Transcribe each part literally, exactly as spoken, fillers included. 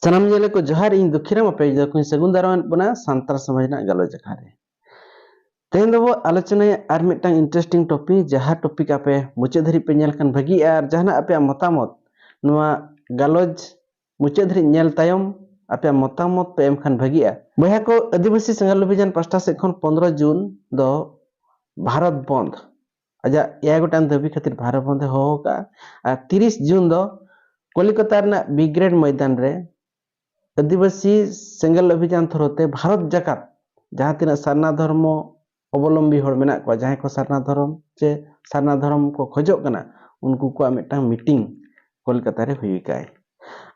ᱥᱟᱱᱟᱢ ᱧᱮᱞᱮ ᱠᱚ ᱡᱚᱦᱟᱨ, ᱤᱧ ᱫᱩᱠᱷᱤᱨᱟᱢ, ᱟᱯᱮ ᱡᱚᱛᱚ ᱠᱚᱧ ᱥᱟᱹᱜᱩᱱ ᱫᱟᱨᱟᱢᱮᱫ ᱵᱚᱱᱟ ᱥᱟᱱᱛᱟᱲ ᱥᱚᱢᱟᱡᱽ ᱨᱮᱱᱟᱜ ᱜᱟᱞᱚᱪ ᱟᱠᱷᱲᱟ ᱨᱮ᱾ ᱛᱮᱦᱮᱧ ᱫᱚᱵᱚ ᱟᱞᱳᱪᱚᱱᱟᱭᱟ ᱟᱨ ᱢᱤᱫᱴᱟᱝ interesting topic, ᱡᱟᱦᱟᱸ topic ᱟᱯᱮ ᱢᱩᱪᱟᱹᱫ ᱫᱷᱟᱹᱨᱤᱡ ᱯᱮ ᱧᱮᱞ ᱠᱷᱟᱱ ᱵᱷᱟᱹᱜᱤᱜᱼᱟ, ᱟᱨ ᱡᱟᱦᱟᱱᱟᱜ ᱟᱯᱮᱭᱟᱜ ᱢᱚᱛᱟᱢᱚᱛ ᱱᱚᱣᱟ ᱜᱟᱞᱚᱪ ᱢᱩᱪᱟᱹᱫ ᱫᱷᱟᱹᱨᱤᱡ ᱧᱮᱞ ᱛᱟᱭᱚᱢ ᱟᱯᱮᱭᱟᱜ ᱢᱚᱛᱟᱢᱚᱛ ᱯᱮ ᱮᱢ ᱠᱷᱟᱱ ᱵᱷᱟᱹᱜᱤᱜᱼᱟ᱾ ᱵᱚᱭᱦᱟ ᱠᱚ, ᱟᱹᱫᱤᱵᱟᱹᱥᱤ ᱥᱮᱸᱜᱮᱞ ᱚᱵᱷᱤᱡᱟᱱ ᱯᱟᱥᱴᱟ ᱥᱮᱫ ᱠᱷᱚᱱ ᱯᱚᱱᱨᱚ ᱡᱩᱱ ᱫᱚ ᱵᱷᱟᱨᱚᱛ ᱵᱚᱱᱫᱷ, ᱟᱡᱟᱜ ᱮᱭᱟᱭ ᱜᱚᱴᱟᱝ ᱫᱟᱹᱵᱤ ᱠᱷᱟᱹᱛᱤᱨ ᱵᱷᱟᱨᱚᱛ ᱵᱚᱱᱫᱷ ᱮ ᱦᱚᱦᱚ ᱟᱠᱟᱫᱼᱟ᱾ ᱟᱨ ᱛᱤᱨᱤᱥ ᱡᱩᱱ ᱫᱚ ᱠᱚᱞᱤᱠᱟᱛᱟ ᱨᱮᱱᱟᱜ ᱵᱤᱜᱽᱨᱮᱰ ᱢᱚᱭᱫᱟᱱ ᱨᱮ ᱟᱹᱫᱤᱵᱟᱹᱥᱤ ᱥᱮᱸᱜᱮᱞ ᱚᱵᱷᱤᱡᱟᱱ ᱛᱷᱨᱳ ᱛᱮ ᱵᱷᱟᱨᱚᱛ ᱡᱟᱠᱟᱛ ᱡᱟᱦᱟᱸ ᱛᱤᱱᱟᱹᱜ ᱥᱟᱨᱱᱟ ᱫᱷᱚᱨᱢᱚ ᱚᱵᱚᱞᱚᱢᱵᱤ ᱦᱚᱲ ᱢᱮᱱᱟᱜ ᱠᱚᱣᱟ, ᱡᱟᱦᱟᱸᱭ ᱠᱚ ᱥᱟᱨᱱᱟ ᱫᱷᱚᱨᱚᱢ ᱪᱮ ᱥᱟᱨᱱᱟ ᱫᱷᱚᱨᱚᱢ ᱠᱚ ᱠᱷᱚᱡᱚᱜ ᱠᱟᱱᱟ, ᱩᱱᱠᱩ ᱠᱚᱣᱟᱜ ᱢᱤᱫᱴᱟᱝ meeting ᱠᱳᱞᱠᱟᱛᱟ ᱨᱮ ᱦᱩᱭ ᱟᱠᱟᱭ᱾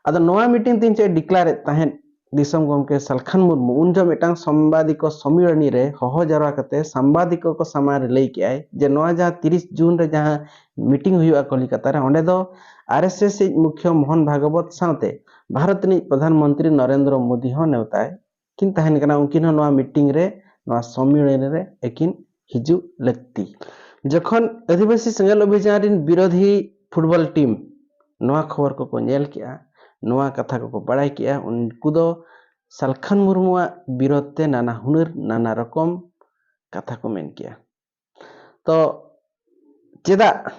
ᱟᱫᱚ ᱱᱚᱣᱟ meeting ᱛᱤᱱ ᱪᱮᱫ declare ᱮᱫ ᱛᱟᱦᱮᱸᱫ ᱫᱤᱥᱚᱢ ᱜᱚᱢᱠᱮ ᱥᱟᱞᱠᱷᱟᱱ ᱢᱩᱨᱢᱩ, ᱩᱱ ᱡᱚᱦᱚᱜ ᱢᱤᱫᱴᱟᱝ ᱥᱟᱢᱵᱟᱫᱤᱠᱚ ᱥᱚᱢᱢᱤᱞᱚᱱᱤ ᱨᱮ ᱦᱚᱦᱚ ᱡᱟᱣᱨᱟ ᱠᱟᱛᱮ ᱥᱟᱢᱵᱟᱫᱤᱠᱚ ᱠᱚ ᱥᱟᱢᱟᱝ ᱨᱮ ᱞᱟᱹᱭ ᱠᱮᱜᱼᱟᱭ ᱡᱮ ᱱᱚᱣᱟ ᱡᱟᱦᱟᱸ ᱛᱤᱨᱤᱥ ᱡᱩᱱ ᱨᱮ ᱡᱟᱦᱟᱸ meeting ᱦᱩᱭᱩᱜᱼᱟ ᱠᱚᱞᱤᱠᱟᱛᱟ ᱨᱮ, ᱚᱸᱰᱮ ᱫᱚ ᱟᱨ ᱮᱥ ᱮᱥ ᱤᱡ ᱢᱩᱠᱷᱭᱚ ᱢᱳᱦᱚᱱ ᱵᱷᱟᱜᱚᱵᱚᱛ ᱥᱟᱶᱛᱮ ᱵᱷᱟᱨᱚᱛ ᱨᱤᱱᱤᱡ ᱯᱨᱚᱫᱷᱟᱱ ᱢᱚᱱᱛᱨᱤ ᱱᱚᱨᱮᱱᱫᱨᱚ ᱢᱳᱫᱤ ᱦᱚᱸ ᱱᱮᱣᱛᱟᱭ ᱠᱤᱱ ᱛᱟᱦᱮᱱ ᱠᱟᱱᱟ᱾ ᱩᱱᱠᱤᱱ ᱦᱚᱸ ᱱᱚᱣᱟ meeting ᱨᱮ, ᱱᱚᱣᱟ ᱥᱚᱢᱢᱤᱞᱚᱱᱤ ᱨᱮ ᱟᱹᱠᱤᱱ ᱦᱤᱡᱩᱜ ᱞᱟᱹᱠᱛᱤ᱾ ᱡᱚᱠᱷᱚᱱ ᱟᱹᱫᱤᱵᱟᱹᱥᱤ ᱥᱮᱸᱜᱮᱞ ᱚᱵᱷᱤᱡᱟᱱ ᱨᱤᱱ ᱵᱤᱨᱳᱫᱷᱤ football team ᱱᱚᱣᱟ ᱠᱷᱚᱵᱚᱨ ᱠᱚᱠᱚ ᱧᱮᱞ ᱠᱮᱜᱼᱟ, ᱱᱚᱣᱟ ᱠᱟᱛᱷᱟ ᱠᱚᱠᱚ ᱵᱟᱲᱟᱭ ᱠᱮᱜᱼᱟ, ᱩᱱᱠᱩ ᱫᱚ ᱥᱟᱞᱠᱷᱟᱱ ᱢᱩᱨᱢᱩᱣᱟᱜ ᱵᱤᱨᱳᱫᱷ ᱛᱮ ᱱᱟᱱᱟ ᱦᱩᱱᱟᱹᱨ, ᱱᱟᱱᱟ ᱨᱚᱠᱚᱢ ᱠᱟᱛᱷᱟ ᱠᱚ ᱢᱮᱱ ᱠᱮᱜᱼᱟ᱾ ᱛᱚ ᱪᱮᱫᱟᱜ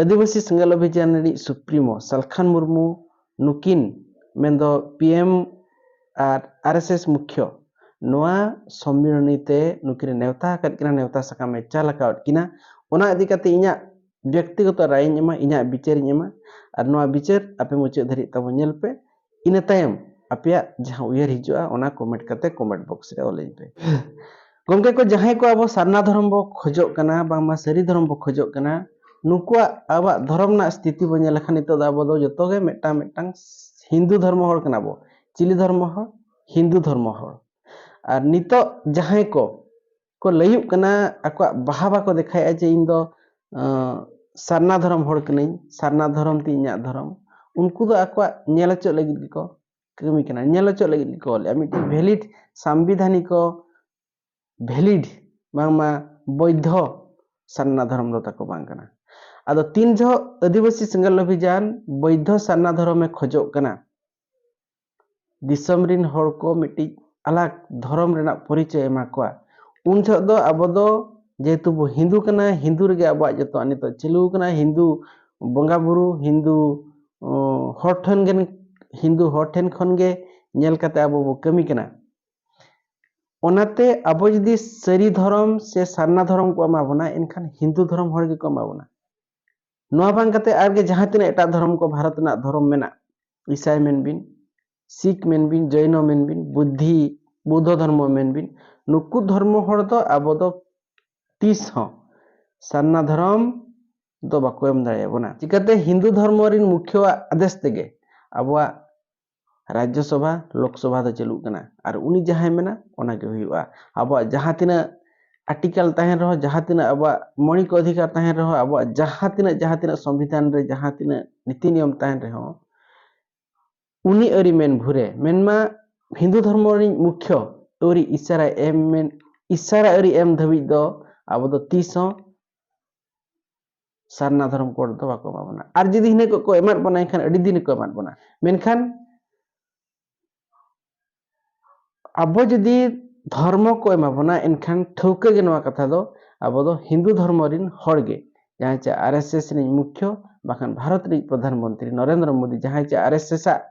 ᱟᱹᱫᱤᱵᱟᱹᱥᱤ ᱥᱮᱸᱜᱮᱞ ᱚᱵᱷᱤᱡᱟᱱ ᱨᱤᱱᱤᱡ supremo ᱥᱟᱞᱠᱷᱟᱱ ᱢᱩᱨᱢᱩ ᱱᱩᱠᱤᱱ, ᱢᱮᱱᱫᱚ ᱯᱤ ᱮᱢ ᱟᱨ ᱟᱨ ᱮᱥ ᱮᱥ ᱢᱩᱠᱷᱭᱚ, ᱱᱚᱣᱟ ᱥᱚᱢᱢᱤᱞᱚᱱᱤ ᱛᱮ ᱱᱩᱠᱤᱱ ᱮ ᱱᱮᱣᱛᱟ ᱟᱠᱟᱫ ᱠᱤᱱᱟ, ᱱᱮᱣᱛᱟ ᱥᱟᱠᱟᱢ ᱮ ᱪᱟᱞ ᱟᱠᱟᱫ ᱠᱤᱱᱟ? ᱚᱱᱟ ᱤᱫᱤ ᱠᱟᱛᱮ ᱤᱧᱟᱹᱜ ᱵᱮᱠᱛᱤᱜᱚᱛᱚ ᱨᱟᱭ ᱤᱧ ᱮᱢᱟ, ᱤᱧᱟᱹᱜ ᱵᱤᱪᱟᱹᱨ ᱤᱧ ᱮᱢᱟ, ᱟᱨ ᱱᱚᱣᱟ ᱵᱤᱪᱟᱹᱨ ᱟᱯᱮ ᱢᱩᱪᱟᱹᱫ ᱫᱷᱟᱹᱨᱤᱡ ᱛᱟᱵᱚ ᱧᱮᱞ ᱯᱮ᱾ ᱤᱱᱟᱹ ᱛᱟᱭᱚᱢ ᱟᱯᱮᱭᱟᱜ ᱡᱟᱦᱟᱸ ᱩᱭᱦᱟᱹᱨ ᱦᱤᱡᱩᱜᱼᱟ, ᱚᱱᱟ comment ᱠᱟᱛᱮ comment box ᱨᱮ ᱚᱞᱟᱹᱧ ᱯᱮ᱾ ᱜᱚᱢᱠᱮ ᱠᱚ, ᱡᱟᱦᱟᱸᱭ ᱠᱚ ᱟᱵᱚ ᱥᱟᱨᱱᱟ ᱫᱷᱚᱨᱚᱢ ᱵᱚ ᱠᱷᱚᱡᱚᱜ ᱠᱟᱱᱟ, ᱵᱟᱝᱢᱟ ᱥᱟᱹᱨᱤ ᱫᱷᱚᱨᱚᱢ ᱵᱚ ᱠᱷᱚᱡᱚᱜ ᱠᱟᱱᱟ, ᱱᱩᱠᱩᱣᱟᱜ ᱟᱵᱚᱣᱟᱜ ᱫᱷᱚᱨᱚᱢ ᱨᱮᱱᱟᱜ ᱥᱛᱷᱤᱛᱤ ᱵᱚ ᱧᱮᱞ ᱞᱮᱠᱷᱟᱱ ᱱᱤᱛᱚᱜ ᱫᱚ ᱟᱵᱚ ᱫᱚ ᱡᱚᱛᱚ ᱜᱮ ᱢᱤᱫᱴᱟᱝ ᱢᱤᱫᱴᱟᱝ ᱦᱤᱱᱫᱩ ᱫᱷᱚᱨᱢᱚ ᱦᱚᱲ ᱠᱟᱱᱟ ᱵᱚ᱾ ᱪᱤᱞᱤ ᱫᱷᱚᱨᱢᱚ ᱦᱚᱲ? ᱦᱤᱱᱫᱩ ᱫᱷᱚᱨᱢᱚ ᱦᱚᱲ᱾ ᱟᱨ ᱱᱤᱛᱚᱜ ᱡᱟᱦᱟᱸᱭ ᱠᱚ ᱠᱚ ᱞᱟᱹᱭᱩᱜ ᱠᱟᱱᱟ, ᱟᱠᱚᱣᱟᱜ ᱵᱟᱦᱟ ᱵᱟᱠᱚ ᱫᱮᱠᱷᱟᱭᱮᱫᱼᱟ ᱡᱮ ᱤᱧ ᱫᱚ, ᱟᱸ, ᱥᱟᱨᱱᱟ ᱫᱷᱚᱨᱚᱢ ᱦᱚᱲ ᱠᱟᱹᱱᱟᱹᱧ, ᱥᱟᱨᱱᱟ ᱫᱷᱚᱨᱚᱢ ᱛᱤᱧ ᱤᱧᱟᱹᱜ ᱫᱷᱚᱨᱚᱢ, ᱩᱱᱠᱩ ᱫᱚ ᱟᱠᱚᱣᱟᱜ ᱧᱮᱞ ᱦᱚᱪᱚᱜ ᱞᱟᱹᱜᱤᱫ ᱜᱮᱠᱚ ᱠᱟᱹᱢᱤ ᱠᱟᱱᱟ, ᱧᱮᱞ ᱦᱚᱪᱚᱜ ᱞᱟᱹᱜᱤᱫ ᱜᱮᱠᱚ ᱚᱞᱮᱜᱼᱟ᱾ ᱢᱤᱫᱴᱮᱱ valid ᱥᱟᱢᱵᱤᱫᱷᱟᱱᱤᱠᱚ valid, ᱵᱟᱝᱢᱟ ᱵᱳᱭᱫᱷᱚ ᱥᱟᱨᱱᱟ ᱫᱷᱚᱨᱚᱢ ᱫᱚ ᱛᱟᱠᱚ ᱵᱟᱝ ᱠᱟᱱᱟ᱾ ᱟᱫᱚ ᱛᱤᱱ ᱡᱚᱦᱚᱜ ᱟᱹᱫᱤᱵᱟᱹᱥᱤ ᱥᱮᱸᱜᱮᱞ ᱚᱵᱷᱤᱡᱟᱱ ᱵᱳᱭᱫᱷᱚ ᱥᱟᱨᱱᱟ ᱫᱷᱚᱨᱚᱢᱮ ᱠᱷᱚᱡᱚᱜ ᱠᱟᱱᱟ, ᱫᱤᱥᱚᱢ ᱨᱤᱱ ᱦᱚᱲ ᱠᱚ ᱢᱤᱫᱴᱤᱡ ᱟᱞᱟᱜᱽ ᱫᱷᱚᱨᱚᱢ ᱨᱮᱱᱟᱜ ᱯᱚᱨᱤᱪᱚᱭ ᱮᱢᱟ ᱠᱚᱣᱟ᱾ ᱩᱱ ᱡᱚᱦᱚᱜ ᱫᱚ ᱟᱵᱚ ᱫᱚ ᱡᱮᱦᱮᱛᱩ ᱵᱚ ᱦᱤᱱᱫᱩ ᱠᱟᱱᱟ, ᱦᱤᱱᱫᱩ ᱨᱮᱜᱮ ᱟᱵᱚᱣᱟᱜ ᱡᱚᱛᱚᱣᱟᱜ ᱱᱤᱛᱚᱜ ᱪᱟᱹᱞᱩ ᱟᱠᱟᱱᱟ, ᱦᱤᱱᱫᱩ ᱵᱚᱸᱜᱟ ᱵᱩᱨᱩ, ᱦᱤᱱᱫᱩ ᱚ, ᱦᱚᱲ ᱴᱷᱮᱱ ᱜᱮ, ᱦᱤᱱᱫᱩ ᱦᱚᱲ ᱴᱷᱮᱱ ᱠᱷᱚᱱ ᱜᱮ ᱧᱮᱞ ᱠᱟᱛᱮ ᱟᱵᱚ ᱵᱚ ᱠᱟᱹᱢᱤ ᱠᱟᱱᱟ᱾ ᱚᱱᱟᱛᱮ ᱟᱵᱚ ᱡᱩᱫᱤ ᱥᱟᱹᱨᱤ ᱫᱷᱚᱨᱚᱢ ᱥᱮ ᱥᱟᱨᱱᱟ ᱫᱷᱚᱨᱚᱢ ᱠᱚ ᱮᱢᱟ ᱵᱚᱱᱟ, ᱮᱱᱠᱷᱟᱱ ᱦᱤᱱᱫᱩ ᱫᱷᱚᱨᱚᱢ ᱦᱚᱲ ᱜᱮᱠᱚ ᱮᱢᱟ ᱵᱚᱱᱟ᱾ ᱱᱚᱣᱟ ᱵᱟᱝ ᱠᱟᱛᱮ ᱟᱨ ᱜᱮ ᱡᱟᱦᱟᱸ ᱛᱤᱱᱟᱹᱜ ᱮᱴᱟᱜ ᱫᱷᱚᱨᱚᱢ ᱠᱚ ᱵᱷᱟᱨᱚᱛ ᱨᱮᱱᱟᱜ ᱫᱷᱚᱨᱚᱢ ᱢᱮᱱᱟᱜ, ᱤᱥᱟᱭ ᱢᱮᱱ ᱵᱤᱱ, ᱥᱤᱠᱷ ᱢᱮᱱ ᱵᱤᱱ, ᱡᱚᱭᱱᱚ ᱢᱮᱱ ᱵᱤᱱ, ᱵᱩᱫᱽᱫᱷᱤ, ᱵᱩᱫᱽᱫᱷᱚ ᱫᱷᱚᱨᱢᱚ ᱢᱮᱱ ᱵᱤᱱ, ᱱᱩᱠᱩ ᱫᱷᱚᱨᱢᱚ ᱦᱚᱲ ᱫᱚ ᱟᱵᱚ ᱫᱚ ᱛᱤᱥ ᱦᱚᱸ ᱥᱟᱨᱱᱟ ᱫᱷᱚᱨᱚᱢ ᱫᱚ ᱵᱟᱠᱚ ᱮᱢ ᱫᱟᱲᱮᱭᱟᱵᱚᱱᱟ᱾ ᱪᱤᱠᱟᱹᱛᱮ? ᱦᱤᱱᱫᱩ ᱫᱷᱚᱨᱢᱚ ᱨᱤᱱ ᱢᱩᱠᱷᱤᱭᱟᱹᱣᱟᱜ ᱟᱫᱮᱥ ᱛᱮᱜᱮ ᱟᱵᱚᱣᱟᱜ ᱨᱟᱡᱽᱡᱚ ᱥᱚᱵᱷᱟ, ᱞᱳᱠ ᱥᱚᱵᱷᱟ ᱫᱚ ᱪᱟᱹᱞᱩᱜ ᱠᱟᱱᱟ᱾ ᱟᱨ ᱩᱱᱤ ᱡᱟᱦᱟᱸᱭ ᱢᱮᱱᱟ, ᱚᱱᱟ ᱜᱮ ᱦᱩᱭᱩᱜᱼᱟ᱾ ᱟᱵᱚᱣᱟᱜ ᱡᱟᱦᱟᱸ ᱛᱤᱱᱟᱹᱜ ᱟᱨᱴᱤᱠᱮᱞ ᱛᱟᱦᱮᱱ ᱨᱮᱦᱚᱸ, ᱡᱟᱦᱟᱸ ᱛᱤᱱᱟᱹᱜ ᱟᱵᱚᱣᱟᱜ ᱢᱳᱣᱞᱤᱠ ᱚᱫᱷᱤᱠᱟᱨ ᱛᱟᱦᱮᱱ ᱨᱮᱦᱚᱸ, ᱟᱵᱚᱣᱟᱜ ᱡᱟᱦᱟᱸ ᱛᱤᱱᱟᱹᱜ, ᱡᱟᱦᱟᱸ ᱛᱤᱱᱟᱹᱜ ᱥᱚᱝᱵᱤᱫᱷᱟᱱ ᱨᱮ ᱡᱟᱦᱟᱸ ᱛᱤᱱᱟᱹᱜ ᱱᱤᱛᱤ ᱱᱤᱭᱚᱢ ᱛᱟᱦᱮᱱ ᱨᱮᱦᱚᱸ, ᱩᱱᱤ ᱟᱹᱨᱤ ᱢᱮᱱ ᱵᱷᱩᱨᱮ, ᱢᱮᱱᱢᱟ ᱦᱤᱱᱫᱩ ᱫᱷᱚᱨᱢᱚ ᱨᱤᱱ ᱢᱩᱠᱷᱭᱚ ᱟᱹᱨᱤ ᱤᱥᱟᱨᱟ ᱮᱢ ᱢᱮᱱ, ᱤᱥᱟᱨᱟ ᱟᱹᱨᱤ ᱮᱢ ᱫᱷᱟᱹᱵᱤᱡ ᱫᱚ ᱟᱵᱚ ᱫᱚ ᱛᱤᱥ ᱦᱚᱸ ᱥᱟᱨᱱᱟ ᱫᱷᱚᱨᱚᱢ ᱠᱳᱰ ᱫᱚ ᱵᱟᱠᱚ ᱮᱢᱟ ᱵᱚᱱᱟ᱾ ᱟᱨ ᱡᱩᱫᱤ ᱦᱤᱱᱟᱹ ᱠᱚ ᱠᱚ ᱮᱢᱟᱫ ᱵᱚᱱᱟ, ᱮᱱᱠᱷᱟᱱ ᱟᱹᱰᱤ ᱫᱤᱱ ᱠᱚ ᱮᱢᱟᱫ ᱵᱚᱱᱟ᱾ ᱢᱮᱱᱠᱷᱟᱱ ᱟᱵᱚ ᱡᱩᱫᱤ ᱫᱷᱚᱨᱢᱚ ᱠᱚ ᱮᱢᱟ ᱵᱚᱱᱟ, ᱮᱱᱠᱷᱟᱱ ᱴᱷᱟᱹᱣᱠᱟᱹ ᱜᱮ ᱱᱚᱣᱟ ᱠᱟᱛᱷᱟ ᱫᱚ, ᱟᱵᱚ ᱫᱚ ᱦᱤᱱᱫᱩ ᱫᱷᱚᱨᱢᱚ ᱨᱤᱱ ᱦᱚᱲ ᱜᱮ, ᱡᱟᱦᱟᱸᱭ ᱪᱮ ᱟᱨ ᱮᱥ ᱮᱥ ᱨᱤᱱ ᱢᱩᱠᱷᱭᱚ, ᱵᱟᱠᱷᱟᱱ ᱵᱷᱟᱨᱚᱛ ᱨᱤᱱ ᱯᱨᱚᱫᱷᱟᱱ ᱢᱚᱱᱛᱨᱤ ᱱᱚᱨᱮᱱᱫᱨᱚ ᱢᱳᱫᱤ, ᱡᱟᱦᱟᱸᱭ ᱪᱮ ᱟᱨ ᱮᱥ ᱮᱥ ᱟᱜ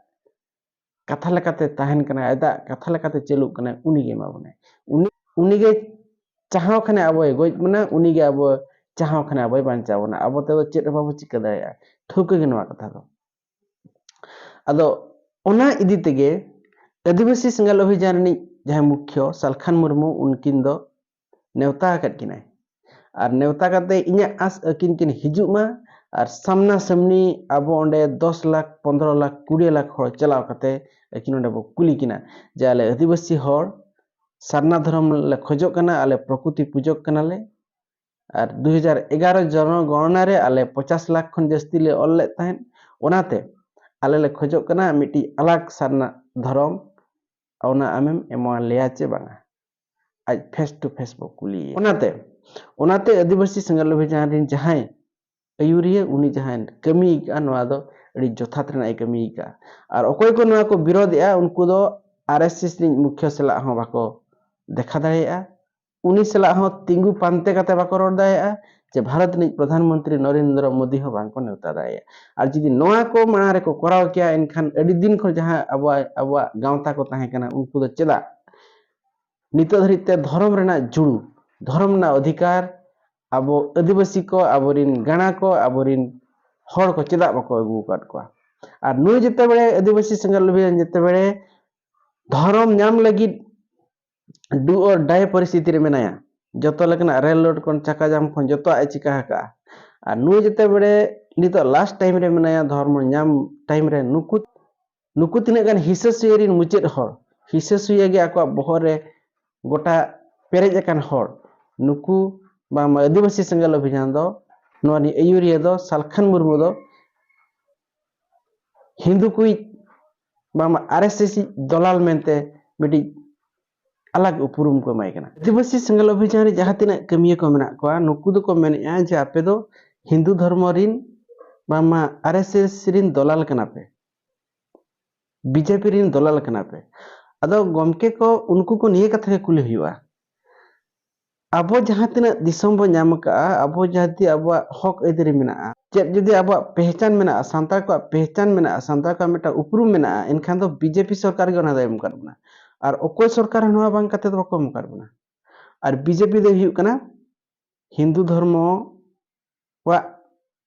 ᱠᱟᱛᱷᱟ ᱞᱮᱠᱟᱛᱮ ᱛᱟᱦᱮᱱ ᱠᱟᱱᱟᱭ, ᱟᱡᱟᱜ ᱠᱟᱛᱷᱟ ᱞᱮᱠᱟᱛᱮ ᱪᱟᱹᱞᱩᱜ ᱠᱟᱱᱟᱭ, ᱩᱱᱤ ᱜᱮ ᱮᱢᱟ ᱵᱚᱱᱟᱭ᱾ ᱩᱱᱤ, ᱩᱱᱤ ᱜᱮ ᱪᱟᱦᱟᱣ ᱠᱷᱟᱱᱮ ᱟᱵᱚᱭ ᱜᱚᱡ ᱵᱚᱱᱟ, ᱩᱱᱤ ᱜᱮ ᱟᱵᱚ ᱪᱟᱦᱟᱣ ᱠᱷᱟᱱᱮ ᱟᱵᱚᱭ ᱵᱟᱧᱪᱟᱣ ᱵᱚᱱᱟ᱾ ᱟᱵᱚ ᱛᱮᱫᱚ ᱪᱮᱫ ᱦᱚᱸ ᱵᱟᱵᱚ ᱪᱤᱠᱟᱹ ᱫᱟᱲᱮᱭᱟᱜᱼᱟ᱾ ᱴᱷᱟᱹᱣᱠᱟᱹ ᱜᱮ ᱱᱚᱣᱟ ᱠᱟᱛᱷᱟ ᱫᱚ᱾ ᱟᱫᱚ ᱚᱱᱟ ᱤᱫᱤ ᱛᱮᱜᱮ ᱟᱹᱫᱤᱵᱟᱹᱥᱤ ᱥᱮᱸᱜᱮᱞ ᱚᱵᱷᱤᱡᱟᱱ ᱨᱤᱱᱤᱡ ᱡᱟᱦᱟᱸᱭ ᱢᱩᱠᱷᱭᱚ ᱥᱟᱞᱠᱷᱟᱱ ᱢᱩᱨᱢᱩ, ᱩᱱᱠᱤᱱ ᱫᱚ ᱱᱮᱣᱛᱟ ᱟᱠᱟᱫ ᱠᱤᱱᱟᱭ᱾ ᱟᱨ ᱱᱮᱣᱛᱟ ᱠᱟᱛᱮ ᱤᱧᱟᱹᱜ ᱟᱸᱥ ᱟᱹᱠᱤᱱ ᱠᱤᱱ ᱦᱤᱡᱩᱜ ᱢᱟ ᱟᱨ ᱥᱟᱢᱱᱟ ᱥᱟᱢᱱᱤ ᱟᱵᱚ ᱚᱸᱰᱮ ᱫᱚᱥ ᱞᱟᱠᱷ, ᱯᱚᱱᱫᱽᱨᱚ ᱞᱟᱠᱷ, ᱠᱩᱲᱤ ᱞᱟᱠᱷ ᱦᱚᱲ ᱪᱟᱞᱟᱣ ᱠᱟᱛᱮ ᱟᱹᱠᱤᱱ ᱚᱸᱰᱮ ᱵᱚ ᱠᱩᱞᱤ ᱠᱤᱱᱟ ᱡᱮ, ᱟᱞᱮ ᱟᱹᱫᱤᱵᱟᱹᱥᱤ ᱦᱚᱲ ᱥᱟᱨᱱᱟ ᱫᱷᱚᱨᱚᱢ ᱞᱮ ᱠᱷᱚᱡᱚᱜ ᱠᱟᱱᱟ, ᱟᱞᱮ ᱯᱨᱚᱠᱨᱤᱛᱤ ᱯᱩᱡᱚᱠ ᱠᱟᱱᱟᱞᱮ, ᱟᱨ ᱫᱩ ᱦᱟᱡᱟᱨ ᱮᱜᱟᱨᱚ ᱡᱚᱱᱚᱜᱚᱬᱱᱟ ᱨᱮ ᱟᱞᱮ ᱯᱚᱪᱟᱥ ᱞᱟᱠᱷ ᱠᱷᱚᱱ ᱡᱟᱹᱥᱛᱤ ᱞᱮ ᱚᱞ ᱞᱮᱫ ᱛᱟᱦᱮᱸᱫ᱾ ᱚᱱᱟᱛᱮ ᱟᱞᱮ ᱞᱮ ᱠᱷᱚᱡᱚᱜ ᱠᱟᱱᱟ ᱢᱤᱫᱴᱤᱡ ᱟᱞᱟᱜᱽ ᱥᱟᱨᱱᱟ ᱫᱷᱚᱨᱚᱢ, ᱚᱱᱟ ᱟᱢᱮᱢ ᱮᱢᱟ ᱞᱮᱭᱟ ᱪᱮ ᱵᱟᱝᱟ? ᱟᱡ face to face ᱵᱚ ᱠᱩᱞᱤᱭᱮᱭᱟ᱾ ᱚᱱᱟᱛᱮ, ᱚᱱᱟᱛᱮ ᱟᱹᱫᱤᱵᱟᱹᱥᱤ ᱥᱮᱸᱜᱮᱞ ᱚᱵᱷᱤᱡᱟᱱ ᱨᱤᱱ ᱡᱟᱦᱟᱸᱭ ᱟᱹᱭᱩᱨᱤᱭᱟᱹ, ᱩᱱᱤ ᱡᱟᱦᱟᱸᱭ ᱠᱟᱹᱢᱤ ᱟᱠᱟᱫᱼᱟ, ᱱᱚᱣᱟ ᱫᱚ ᱟᱹᱰᱤ ᱡᱚᱛᱷᱟᱛ ᱨᱮᱱᱟᱜ ᱮ ᱠᱟᱹᱢᱤ ᱟᱠᱟᱫᱼᱟ᱾ ᱟᱨ ᱚᱠᱚᱭ ᱠᱚ ᱱᱚᱣᱟ ᱠᱚ ᱵᱤᱨᱳᱫᱷᱮᱜᱼᱟ, ᱩᱱᱠᱩ ᱫᱚ ᱟᱨ ᱮᱥ ᱮᱥ ᱨᱤᱱ ᱢᱩᱠᱷᱭᱟᱹ ᱥᱟᱞᱟᱜ ᱦᱚᱸ ᱵᱟᱠᱚ ᱫᱮᱠᱷᱟ ᱫᱟᱲᱮᱭᱟᱜᱼᱟ, ᱩᱱᱤ ᱥᱟᱞᱟᱜ ᱦᱚᱸ ᱛᱤᱸᱜᱩ ᱯᱟᱱᱛᱮ ᱠᱟᱛᱮ ᱵᱟᱠᱚ ᱨᱚᱲ ᱫᱟᱲᱮᱭᱟᱜᱼᱟ, ᱡᱮ ᱵᱷᱟᱨᱚᱛ ᱨᱤᱱᱤᱡ ᱯᱨᱚᱫᱷᱟᱱ ᱢᱚᱱᱛᱨᱤ ᱱᱚᱨᱮᱱᱫᱨᱚ ᱢᱳᱫᱤ ᱦᱚᱸ ᱵᱟᱝᱠᱚ ᱱᱮᱣᱛᱟ ᱫᱟᱲᱮᱭᱟᱜᱼᱟ᱾ ᱟᱨ ᱡᱩᱫᱤ ᱱᱚᱣᱟ ᱠᱚ ᱢᱟᱲᱟᱝ ᱨᱮᱠᱚ ᱠᱚᱨᱟᱣ ᱠᱮᱭᱟ, ᱮᱱᱠᱷᱟᱱ ᱟᱹᱰᱤ ᱫᱤᱱ ᱠᱷᱚᱱ ᱡᱟᱦᱟᱸ ᱟᱵᱚᱣᱟᱜ, ᱟᱵᱚᱣᱟᱜ ᱜᱟᱶᱛᱟ ᱠᱚ ᱛᱟᱦᱮᱸ ᱠᱟᱱᱟ, ᱩᱱᱠᱩ ᱫᱚ ᱪᱮᱫᱟᱜ ᱱᱤᱛᱚᱜ ᱫᱷᱟᱹᱨᱤᱡ ᱛᱮ ᱫᱷᱚᱨᱚᱢ ᱨᱮᱱᱟᱜ ᱡᱩᱲᱩ, ᱫᱷᱚᱨᱚᱢ ᱨᱮᱱᱟᱜ ᱚᱫᱷᱤᱠᱟᱨ ᱟᱵᱚ ᱟᱹᱫᱤᱵᱟᱹᱥᱤ ᱠᱚ, ᱟᱵᱚᱨᱤᱱ ᱜᱟᱬᱟ ᱠᱚ, ᱟᱵᱚᱨᱤᱱ ᱦᱚᱲ ᱠᱚ ᱪᱮᱫᱟᱜ ᱵᱟᱠᱚ ᱟᱹᱜᱩ ᱟᱠᱟᱫ ᱠᱚᱣᱟ? ᱟᱨ ᱱᱩᱭ ᱡᱮᱛᱮ ᱵᱮᱲᱮ ᱟᱹᱫᱤᱵᱟᱹᱥᱤ ᱥᱮᱸᱜᱮᱞ ᱚᱵᱷᱤᱭᱟᱱ ᱡᱮᱛᱮ ᱵᱮᱲᱮ ᱫᱷᱚᱨᱚᱢ ᱧᱟᱢ ᱞᱟᱹᱜᱤᱫ do or die ᱯᱚᱨᱤᱥᱛᱷᱤᱛᱤ ᱨᱮ ᱢᱮᱱᱟᱭᱟ, ᱡᱚᱛᱚ ᱞᱮᱠᱟᱱᱟᱜ ᱨᱮᱞ ᱨᱳᱰ ᱠᱷᱚᱱ ᱪᱟᱠᱟ ᱡᱟᱢ ᱠᱷᱚᱱ ᱡᱚᱛᱚᱣᱟᱜ ᱮ ᱪᱤᱠᱟ ᱟᱠᱟᱫᱼᱟ᱾ ᱟᱨ ᱱᱩᱭ ᱡᱮᱛᱮ ᱵᱮᱲᱮ ᱱᱤᱛᱚᱜ ᱞᱟᱥᱴ ᱴᱟᱭᱤᱢ ᱨᱮ ᱢᱮᱱᱟᱭᱟ, ᱫᱷᱚᱨᱢᱚ ᱧᱟᱢ ᱴᱟᱭᱤᱢ ᱨᱮ ᱱᱩᱠᱩ, ᱱᱩᱠᱩ ᱛᱤᱱᱟᱹᱜ ᱜᱟᱱ ᱦᱤᱥᱟᱹ ᱥᱩᱭᱟᱹ ᱨᱤᱱ ᱢᱩᱪᱟᱹᱫ ᱦᱚᱲ, ᱦᱤᱥᱟᱹ ᱥᱩᱭᱟᱹ ᱜᱮ ᱟᱠᱚᱣᱟᱜ ᱵᱚᱦᱚᱜ ᱨᱮ ᱜᱚᱴᱟ ᱯᱮᱨᱮᱡ ᱟᱠᱟᱱ ᱦᱚᱲ, ᱱᱩᱠᱩ ᱵᱟᱝᱢᱟ ᱟᱹᱫᱤᱵᱟᱹᱥᱤ ᱥᱮᱸᱜᱮᱞ ᱚᱵᱷᱤᱡᱟᱱ ᱫᱚ ᱱᱚᱣᱟ ᱨᱤᱱᱤᱡ ᱟᱹᱭᱩᱨᱤᱭᱟᱹ ᱫᱚ ᱥᱟᱞᱠᱷᱟᱱ ᱢᱩᱨᱢᱩ ᱫᱚ ᱦᱤᱱᱫᱩ ᱠᱚᱭᱤᱡ ᱵᱟᱝᱢᱟ ᱟᱨ ᱮᱥ ᱮᱥ ᱤᱡ ᱫᱚᱞᱟᱞ ᱢᱮᱱᱛᱮ ᱢᱤᱫᱴᱤᱡ ᱟᱞᱟᱜᱽ ᱩᱯᱨᱩᱢ ᱠᱚ ᱮᱢᱟᱭ ᱠᱟᱱᱟ᱾ ᱟᱹᱫᱤᱵᱟᱹᱥᱤ ᱥᱮᱸᱜᱮᱞ ᱚᱵᱷᱤᱡᱟᱱ ᱨᱮ ᱡᱟᱦᱟᱸ ᱛᱤᱱᱟᱹᱜ ᱠᱟᱹᱢᱤᱭᱟᱹ ᱠᱚ ᱢᱮᱱᱟᱜ ᱠᱚᱣᱟ, ᱱᱩᱠᱩ ᱫᱚᱠᱚ ᱢᱮᱱᱮᱫᱼᱟ ᱡᱮ ᱟᱯᱮ ᱫᱚ ᱦᱤᱱᱫᱩ ᱫᱷᱚᱨᱢᱚ ᱨᱤᱱ ᱵᱟᱝᱢᱟ ᱟᱨ ᱮᱥ ᱮᱥ ᱨᱤᱱ ᱫᱚᱞᱟᱞ ᱠᱟᱱᱟ ᱯᱮ, ᱵᱤᱡᱮᱯᱤ ᱨᱤᱱ ᱫᱚᱞᱟᱞ ᱠᱟᱱᱟ ᱯᱮ᱾ ᱟᱫᱚ ᱜᱚᱢᱠᱮ ᱠᱚ, ᱩᱱᱠᱩ ᱠᱚ ᱱᱤᱭᱟᱹ ᱠᱟᱛᱷᱟ ᱜᱮ ᱠᱩᱞᱤ ᱦᱩᱭᱩᱜᱼᱟ, ᱟᱵᱚ ᱡᱟᱦᱟᱸ ᱛᱤᱱᱟᱹᱜ ᱫᱤᱥᱚᱢ ᱵᱚ ᱧᱟᱢ ᱟᱠᱟᱫᱼᱟ, ᱟᱵᱚ ᱡᱟᱦᱟᱸ ᱛᱤᱱᱟᱹᱜ ᱟᱵᱚᱣᱟᱜ ᱦᱚᱠ ᱟᱹᱭᱫᱟᱹᱨᱤ ᱢᱮᱱᱟᱜᱼᱟ, ᱪᱮᱫ ᱡᱩᱫᱤ ᱟᱵᱚᱣᱟᱜ ᱯᱮᱦᱪᱟᱱ ᱢᱮᱱᱟᱜᱼᱟ, ᱥᱟᱱᱛᱟᱲ ᱠᱚᱣᱟᱜ ᱯᱮᱦᱪᱟᱱ ᱢᱮᱱᱟᱜᱼᱟ, ᱥᱟᱱᱛᱟᱲ ᱠᱚᱣᱟᱜ ᱢᱤᱫᱴᱟᱝ ᱩᱯᱨᱩᱢ ᱢᱮᱱᱟᱜᱼᱟ, ᱮᱱᱠᱷᱟᱱ ᱫᱚ ᱵᱤᱡᱮᱯᱤ ᱥᱚᱨᱠᱟᱨ ᱜᱮ ᱚᱱᱟ ᱫᱚᱭ ᱮᱢ ᱟᱠᱟᱫ ᱵᱚᱱᱟ᱾ ᱟᱨ ᱚᱠᱚᱭ ᱥᱚᱨᱠᱟᱨ ᱦᱚᱸ ᱱᱚᱣᱟ ᱵᱟᱝ ᱠᱟᱛᱮ ᱫᱚ ᱵᱟᱠᱚ ᱮᱢ ᱟᱠᱟᱫ ᱵᱚᱱᱟ᱾ ᱟᱨ ᱵᱤᱡᱮᱯᱤ ᱫᱚᱭ ᱦᱩᱭᱩᱜ ᱠᱟᱱᱟ ᱦᱤᱱᱫᱩ ᱫᱷᱚᱨᱢᱚ ᱣᱟᱜ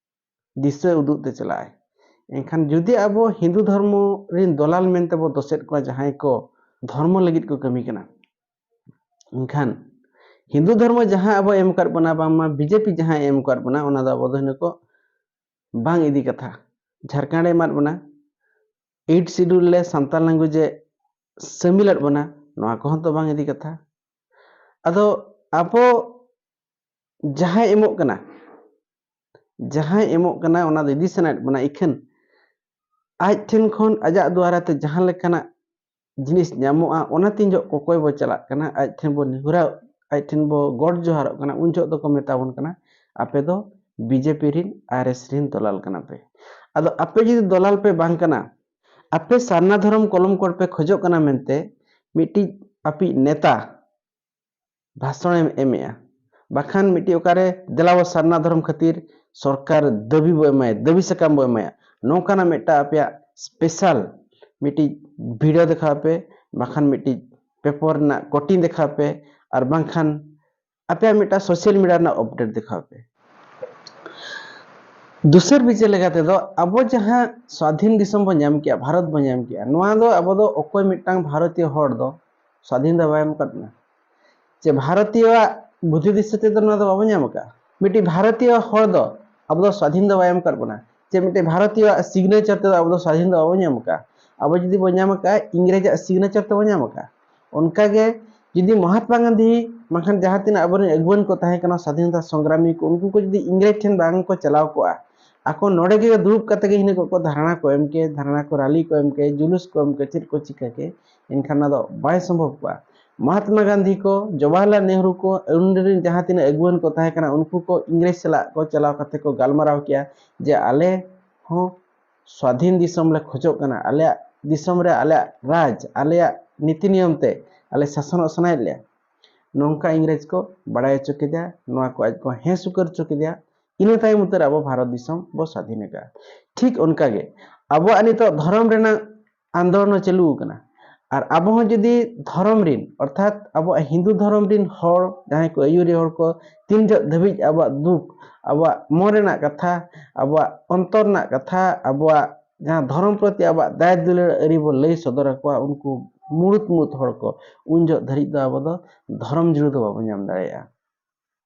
ᱫᱤᱥᱟᱹ ᱩᱫᱩᱜ ᱛᱮ ᱪᱟᱞᱟᱜᱼᱟᱭ᱾ ᱮᱱᱠᱷᱟᱱ ᱡᱩᱫᱤ ᱟᱵᱚ ᱦᱤᱱᱫᱩ ᱫᱷᱚᱨᱢᱚ ᱨᱤᱱ ᱫᱚᱞᱟᱞ ᱢᱮᱱᱛᱮ ᱵᱚ ᱫᱚᱥᱮᱫ ᱠᱚᱣᱟ, ᱡᱟᱦᱟᱸᱭ ᱠᱚ ᱫᱷᱚᱨᱢᱚ ᱞᱟᱹᱜᱤᱫ ᱠᱚ ᱠᱟᱹᱢᱤ ᱠᱟᱱᱟ, ᱮᱱᱠᱷᱟᱱ ᱦᱤᱱᱫᱩ ᱫᱷᱚᱨᱢᱚ ᱡᱟᱦᱟᱸ ᱟᱵᱚ ᱮᱢ ᱟᱠᱟᱫ ᱵᱚᱱᱟ, ᱵᱟᱝᱢᱟ ᱵᱤᱡᱮᱯᱤ ᱡᱟᱦᱟᱸᱭ ᱮᱢ ᱟᱠᱟᱫ ᱵᱚᱱᱟ, ᱚᱱᱟ ᱫᱚ ᱟᱵᱚ ᱫᱚ ᱦᱤᱱᱟᱹ ᱠᱚ ᱵᱟᱝ ᱤᱫᱤ ᱠᱟᱛᱷᱟ᱾ ᱡᱷᱟᱲᱠᱷᱚᱸᱰ ᱮ ᱮᱢᱟᱫ ᱵᱚᱱᱟ, ᱮᱭᱤᱴ ᱥᱤᱰᱩᱞ ᱨᱮ ᱥᱟᱱᱛᱟᱲ ᱞᱮᱝᱜᱩᱭᱮᱡᱽ ᱮ ᱥᱟᱹᱢᱤᱞᱟᱫ ᱵᱚᱱᱟ, ᱱᱚᱣᱟ ᱠᱚᱦᱚᱸ ᱛᱚ ᱵᱟᱝ ᱤᱫᱤ ᱠᱟᱛᱷᱟ᱾ ᱟᱫᱚ ᱟᱵᱚ ᱡᱟᱦᱟᱸᱭ ᱮᱢᱚᱜ ᱠᱟᱱᱟ, ᱡᱟᱦᱟᱸᱭ ᱮᱢᱚᱜ ᱠᱟᱱᱟ, ᱚᱱᱟ ᱫᱚ ᱤᱫᱤ ᱥᱟᱱᱟᱭᱮᱫ ᱵᱚᱱᱟ, ᱤᱠᱷᱟᱹᱱ ᱟᱡ ᱴᱷᱮᱱ ᱠᱷᱚᱱ ᱟᱡᱟᱜ ᱫᱩᱣᱟᱨᱟ ᱛᱮ ᱡᱟᱦᱟᱸ ᱞᱮᱠᱟᱱᱟᱜ ᱡᱤᱱᱤᱥ ᱧᱟᱢᱚᱜᱼᱟ, ᱚᱱᱟ ᱛᱤᱱ ᱡᱚᱦᱚᱜ ᱠᱚᱠᱚᱭ ᱵᱚ ᱪᱟᱞᱟᱜ ᱠᱟᱱᱟ, ᱟᱡ ᱴᱷᱮᱱ ᱵᱚ ᱱᱮᱦᱚᱨᱟ, ᱟᱡ ᱴᱷᱮᱱ ᱵᱚ ᱜᱚᱰ ᱡᱚᱦᱟᱨᱚᱜ ᱠᱟᱱᱟ, ᱩᱱ ᱡᱚᱦᱚᱜ ᱫᱚᱠᱚ ᱢᱮᱛᱟ ᱵᱚᱱ ᱠᱟᱱᱟ, ᱟᱯᱮ ᱫᱚ ᱵᱤᱡᱮᱯᱤ ᱨᱤᱱ, ᱟᱨ ᱮᱥ ᱨᱤᱱ ᱫᱚᱞᱟᱞ ᱠᱟᱱᱟ ᱯᱮ᱾ ᱟᱫᱚ ᱟᱯᱮ ᱡᱩᱫᱤ ᱫᱚᱞᱟᱞ ᱯᱮ ᱵᱟᱝ ᱠᱟᱱᱟ, ᱟᱯᱮ ᱥᱟᱨᱱᱟ ᱫᱷᱚᱨᱚᱢ ᱠᱚᱞᱚᱢ ᱠᱳᱰ ᱯᱮ ᱠᱷᱚᱡᱚᱜ ᱠᱟᱱᱟ ᱢᱮᱱᱛᱮ ᱢᱤᱫᱴᱤᱡ ᱟᱯᱮᱭᱤᱡ ᱱᱮᱛᱟ ᱵᱷᱟᱥᱚᱱ ᱮᱢ ᱮᱢᱮᱜᱼᱟ, ᱵᱟᱠᱷᱟᱱ ᱢᱤᱫᱴᱤᱡ ᱚᱠᱟᱨᱮ ᱫᱮᱞᱟᱣ ᱥᱟᱨᱱᱟ ᱫᱷᱚᱨᱚᱢ ᱠᱷᱟᱹᱛᱤᱨ ᱥᱚᱨᱠᱟᱨ ᱫᱟᱹᱵᱤ ᱵᱚ ᱮᱢᱟᱭᱟ, ᱫᱟᱹᱵᱤ ᱥᱟᱠᱟᱢ ᱵᱚ ᱮᱢᱟᱭᱟ, ᱱᱚᱝᱠᱟᱱᱟᱜ ᱢᱤᱫᱴᱟᱝ ᱟᱯᱮᱭᱟᱜ ᱥᱯᱮᱥᱟᱞ ᱢᱤᱫᱴᱤᱡ ᱵᱷᱤᱰᱤᱭᱳ ᱫᱮᱠᱷᱟᱣ ᱯᱮ, ᱵᱟᱠᱷᱟᱱ ᱢᱤᱫᱴᱤᱡ ᱯᱮᱯᱟᱨ ᱨᱮᱱᱟᱜ ᱠᱚᱴᱤᱝ ᱫᱮᱠᱷᱟᱣ ᱯᱮ, ᱟᱨ ᱵᱟᱝᱠᱷᱟᱱ ᱟᱯᱮᱭᱟᱜ ᱢᱤᱫᱴᱟᱝ ᱥᱳᱥᱟᱞ ᱢᱤᱰᱤᱭᱟ ᱨᱮᱱᱟᱜ ᱟᱯᱰᱮᱴ ᱫᱮᱠᱷᱟᱣ ᱯᱮ᱾ ᱫᱚᱥᱟᱨ ᱵᱤᱪᱟᱹᱨ ᱞᱮᱠᱟ ᱛᱮᱫᱚ, ᱟᱵᱚ ᱡᱟᱦᱟᱸ ᱥᱟᱫᱷᱤᱱ ᱫᱤᱥᱚᱢ ᱵᱚ ᱧᱟᱢ ᱠᱮᱜᱼᱟ, ᱵᱷᱟᱨᱚᱛ ᱵᱚ ᱧᱟᱢ ᱠᱮᱜᱼᱟ, ᱱᱚᱣᱟ ᱫᱚ ᱟᱵᱚ ᱫᱚ ᱚᱠᱚᱭ ᱢᱤᱫᱴᱟᱝ ᱵᱷᱟᱨᱚᱛᱤᱭᱚ ᱦᱚᱲ ᱫᱚ ᱥᱟᱫᱷᱤᱱ ᱫᱚ ᱵᱟᱭ ᱮᱢ ᱟᱠᱟᱫ ᱵᱚᱱᱟ᱾ ᱪᱮ ᱵᱷᱟᱨᱚᱛᱤᱭᱚᱣᱟᱜ ᱵᱩᱫᱷᱤ ᱫᱤᱥᱟᱹ ᱛᱮᱫᱚ ᱱᱚᱣᱟ ᱫᱚ ᱵᱟᱵᱚ ᱧᱟᱢ ᱟᱠᱟᱫᱼᱟ᱾ ᱢᱤᱫᱴᱤᱡ ᱵᱷᱟᱨᱚᱛᱤᱭᱚ ᱦᱚᱲ ᱫᱚ ᱟᱵᱚ ᱫᱚ ᱥᱟᱫᱷᱤᱱ ᱫᱚ ᱵᱟᱭ ᱮᱢ ᱟᱠᱟᱫ ᱵᱚᱱᱟ᱾ ᱪᱮ ᱢᱤᱫᱴᱤᱡ ᱵᱷᱟᱨᱚᱛᱤᱭᱚᱣᱟᱜ ᱥᱤᱜᱽᱱᱮᱪᱟᱨ ᱛᱮᱫᱚ ᱟᱵᱚ ᱫᱚ ᱥᱟᱫᱷᱤᱱ ᱫᱚ ᱵᱟᱵᱚ ᱧᱟᱢ ᱟᱠᱟᱫᱼᱟ᱾ ᱟᱵᱚ ᱡᱩᱫᱤ ᱵᱚ ᱧᱟᱢ ᱟᱠᱟᱫᱼᱟ, ᱤᱝᱨᱮᱡᱟᱜ ᱥᱤᱜᱽᱱᱮᱪᱟᱨ ᱛᱮᱵᱚ ᱧᱟᱢ ᱟᱠᱟᱫᱼᱟ᱾ ᱚᱱᱠᱟᱜᱮ ᱡᱩᱫᱤ ᱢᱚᱦᱟᱛᱢᱟ ᱜᱟᱱᱫᱷᱤ ᱵᱟᱝᱠᱷᱟᱱ ᱡᱟᱦᱟᱸ ᱛᱤᱱᱟᱹᱜ ᱟᱵᱚᱨᱮᱱ ᱟᱹᱜᱩᱣᱟᱹᱱ ᱠᱚ ᱛᱟᱦᱮᱸ ᱠᱟᱱᱟ, ᱥᱟᱫᱷᱤᱱᱚᱛᱟ ᱥᱚᱝᱜᱨᱟᱢᱤ ᱠᱚ, ᱩᱱᱠᱩ ᱠᱚ ᱡᱩᱫᱤ ᱤᱝᱨᱮᱡᱽ ᱴᱷᱮᱱ ᱵᱟᱝ ᱠᱚ ᱪᱟᱞᱟᱣ ᱠᱚᱜᱼᱟ, ᱟᱠᱚ ᱱᱚᱰᱮ ᱜᱮ ᱫᱩᱲᱩᱵ ᱠᱟᱛᱮ ᱜᱮ ᱦᱤᱱᱟᱹ ᱠᱚ ᱫᱷᱟᱨᱱᱟ ᱠᱚ ᱮᱢ ᱠᱮ, ᱫᱷᱟᱨᱱᱟ ᱠᱚ, ᱨᱟᱞᱤ ᱠᱚ ᱮᱢ ᱠᱮ, ᱡᱩᱞᱩᱥ ᱠᱚ ᱮᱢ ᱠᱮ, ᱪᱮᱫ ᱠᱚ ᱪᱤᱠᱟᱹ ᱠᱮ, ᱮᱱᱠᱷᱟᱱ ᱚᱱᱟ ᱫᱚ ᱵᱟᱭ ᱥᱚᱢᱵᱷᱚᱵ ᱠᱚᱜᱼᱟ᱾ ᱢᱚᱦᱟᱛᱢᱟ ᱜᱟᱱᱫᱷᱤ ᱠᱚ, ᱡᱚᱣᱟᱦᱚᱨᱞᱟᱞ ᱱᱮᱦᱨᱩ ᱠᱚ, ᱩᱱ ᱨᱮᱱ ᱡᱟᱦᱟᱸ ᱛᱤᱱᱟᱹᱜ ᱟᱹᱜᱩᱣᱟᱹᱱ ᱠᱚ ᱛᱟᱦᱮᱸ ᱠᱟᱱᱟ, ᱩᱱᱠᱩ ᱠᱚ ᱤᱝᱨᱮᱡᱽ ᱥᱟᱞᱟᱜ ᱠᱚ ᱪᱟᱞᱟᱣ ᱠᱟᱛᱮ ᱠᱚ ᱜᱟᱞᱢᱟᱨᱟᱣ ᱠᱮᱜᱼᱟ ᱡᱮ ᱟᱞᱮ ᱦᱚᱸ ᱥᱣᱟᱫᱷᱤᱱ ᱫᱤᱥᱚᱢ ᱞᱮ ᱠᱷᱚᱡᱚᱜ ᱠᱟᱱᱟ, ᱟᱞᱮᱭᱟᱜ ᱫᱤᱥᱚᱢ ᱨᱮ ᱟᱞᱮᱭᱟᱜ ᱨᱟᱡᱽ, ᱟᱞᱮᱭᱟᱜ ᱱᱤᱛᱤ ᱱᱤᱭᱚᱢ ᱛᱮ ᱟᱞᱮ ᱥᱟᱥᱚᱱᱚᱜ ᱥᱟᱱᱟᱭᱮᱫ ᱞᱮᱭᱟ᱾ ᱱᱚᱝᱠᱟ ᱤᱝᱨᱮᱡᱽ ᱠᱚ ᱵᱟᱲᱟᱭ ᱦᱚᱪᱚ ᱠᱮᱫᱮᱭᱟ, ᱱᱚᱣᱟ ᱠᱚ ᱟᱡ ᱠᱚ ᱦᱮᱸ ᱥᱩᱠᱟᱹᱨ ᱦᱚᱪᱚ ᱠᱮᱫᱮᱭᱟ᱾ ᱤᱱᱟᱹ ᱛᱟᱭᱚᱢ ᱩᱛᱟᱹᱨ ᱟᱵᱚ ᱵᱷᱟᱨᱚᱛ ᱫᱤᱥᱚᱢ ᱵᱚ ᱥᱟᱫᱷᱤᱱ ᱟᱠᱟᱫᱼᱟ᱾ ᱴᱷᱤᱠ ᱚᱱᱠᱟᱜᱮ ᱟᱵᱚᱣᱟᱜ ᱱᱤᱛᱚᱜ ᱫᱷᱚᱨᱚᱢ ᱨᱮᱱᱟᱜ ᱟᱱᱫᱳᱞᱚᱱ ᱦᱚᱸ ᱪᱟᱹᱞᱩ ᱟᱠᱟᱱᱟ᱾ ᱟᱨ ᱟᱵᱚ ᱦᱚᱸ ᱡᱩᱫᱤ ᱫᱷᱚᱨᱚᱢ ᱨᱤᱱ, ᱚᱨᱛᱷᱟᱛ ᱟᱵᱚᱣᱟᱜ ᱦᱤᱱᱫᱩ ᱫᱷᱚᱨᱚᱢ ᱨᱤᱱ ᱦᱚᱲ, ᱡᱟᱦᱟᱸᱭ ᱠᱚ ᱟᱹᱭᱩᱨᱤᱭᱟᱹ ᱦᱚᱲ ᱠᱚ, ᱛᱤᱱ ᱡᱚᱦᱚᱜ ᱫᱷᱟᱹᱵᱤᱡ ᱟᱵᱚᱣᱟᱜ ᱫᱩᱠ, ᱟᱵᱚᱣᱟᱜ ᱢᱚᱱ ᱨᱮᱱᱟᱜ ᱠᱟᱛᱷᱟ, ᱟᱵᱚᱣᱟᱜ ᱚᱱᱛᱚᱨ ᱨᱮᱱᱟᱜ ᱠᱟᱛᱷᱟ, ᱟᱵᱚᱣᱟᱜ ᱡᱟᱦᱟᱸ ᱫᱷᱚᱨᱚᱢ ᱯᱨᱚᱛᱤ ᱟᱵᱚᱣᱟᱜ ᱫᱟᱭ ᱫᱩᱞᱟᱹᱲ ᱟᱹᱨᱤ ᱵᱚ ᱞᱟᱹᱭ ᱥᱚᱫᱚᱨ ᱟᱠᱚᱣᱟ, ᱩᱱᱠᱩ ᱢᱩᱲᱩᱛ ᱢᱩᱲᱩᱛ ᱦᱚᱲ ᱠᱚ, ᱩᱱ ᱡᱚᱦᱚᱜ ᱫᱷᱟᱹᱨᱤᱡ ᱫᱚ ᱟᱵᱚ ᱫᱚ ᱫᱷᱚᱨᱚᱢ ᱡᱩᱲᱟᱹ ᱫᱚ ᱵᱟᱵᱚᱱ ᱧᱟᱢ ᱫᱟᱲᱮᱭᱟᱜᱼᱟ᱾